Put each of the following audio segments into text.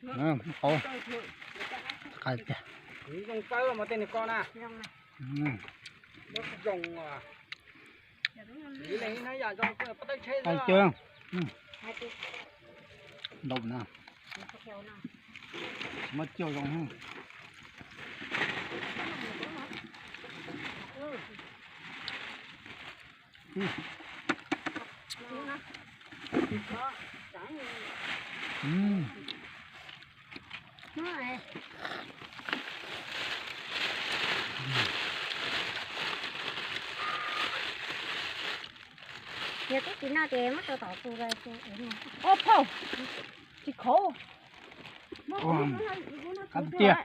Qau qab tiag. Qab tiag. Ntau na. Muab ciaj zoo. Yog twb tsis noj ces muab rau tom tus lawm. Ob phauj, tsis khov. Qab tiag.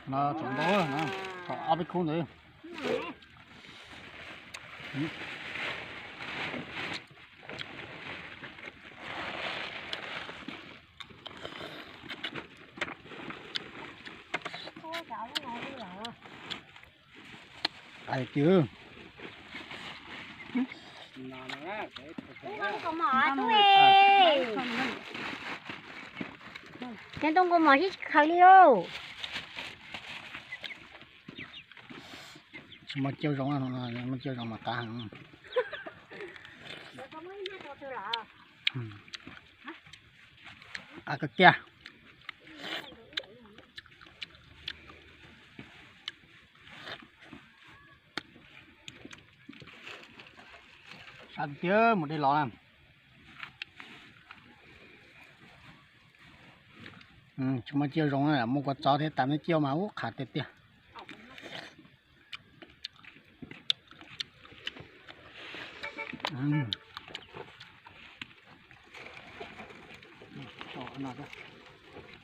No tsom ntau, tsom ob peb khub ntawd. Qab tiag. Cov ntoo kaus mom sib tsis khaws li lauj. Tsis muaj ciaj zoo, muaj ciaj zoo mas qab heev. Qab kawg kiag. Sab tiag, mus dej los na. Tsis muaj ciaj zoo, muaj kua txob thiab tas neb ciaj mas ub qab tiag tiag.